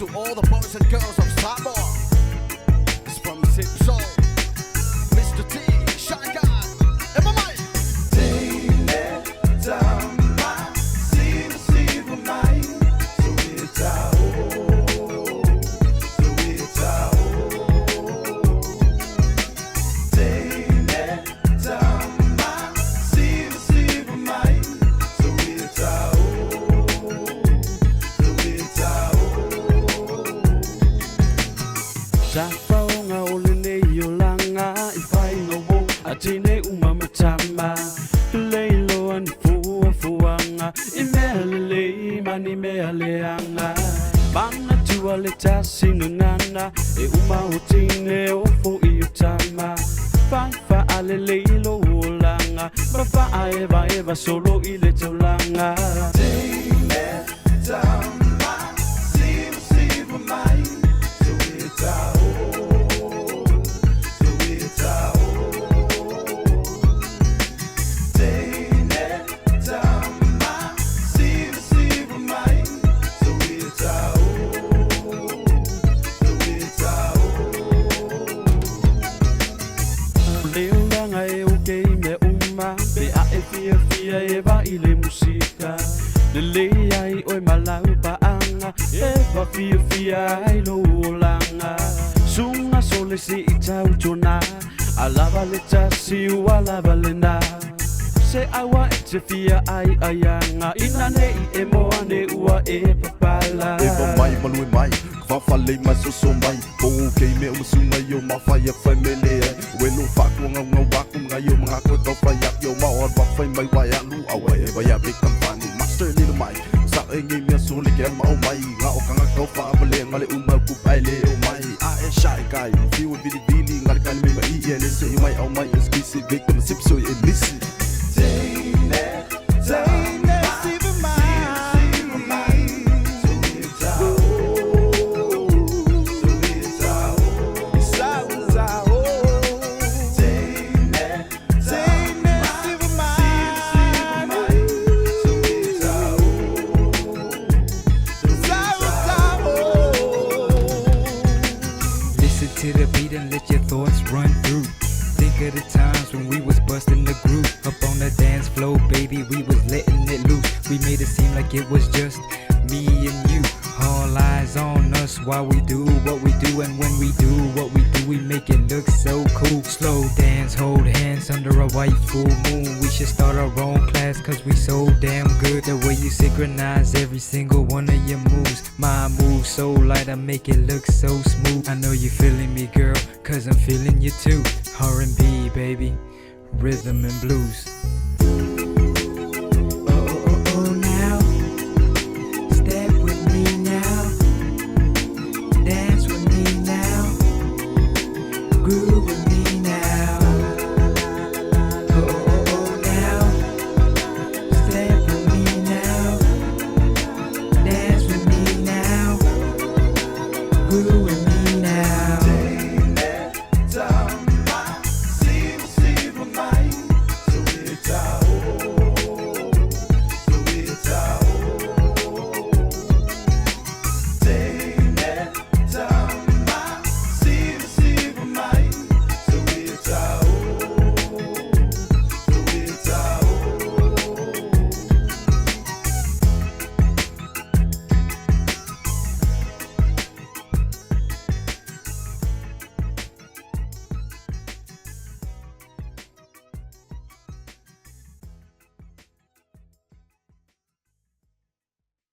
To all the boys and girls of Samoa. It's from Zip Soul, Mr. T, Shy God, and my mic. Sa faonga o lenei o langa i whainga wo a tine uma matama Leilo ni fua fuanga i mea lelei ma ni mea leanga Mana tua le tasi ngana e uma o tine o fo i o tama Fai fa a le leilo o langa Ma fa a eva eva solo i le taulanga. Leolanga e o ke me uma Pe a e fia fia e va i le musika Le le ai oi malau paanga E va fia fia ai lo olanga Sunga sole si i tau tona Alava le tasi u alava le na Se awa e te fia ai aianga Ina ne i e moa ne ua e papala. Eva mai malue mai Whawhalei mai soso mai Po kei me umasunga yo mawhai a whai mele ai Welo whaku ngau ngau waku mga yo mga koe kau whai ap yo mao ar whai mai wai alu awa e vai a big company Master little mai Sa e ngi mea sole ke mau mai Ngā o kanga kau whaapale ngale uma ku pai le o mai A e shai kai Fiu e vili vili ngale kani me mai i e le se i mai au mai e skisi victim sip so e misi. Listen to the beat and let your thoughts run through. Think of the times when we was busting the groove up on the dance floor, baby. We was letting it loose. We made it seem like it was just me and you. All eyes on us while we do what we do, and when we do what we do, we make it look so cool. Slow dance, hold hands under a white full moon. We should start our own class, cause we so damn good. The way you synchronize every single one of your moves. My moves so light, I make it look so smooth. I know you feeling me, girl, cause I'm feeling you too. R&B, baby, rhythm and blues. Oh, oh, oh, oh, now. Step with me now. Dance with me now. Groove with me now. Oh, oh, oh, oh, now. Step with me now. Dance with me now. Groove with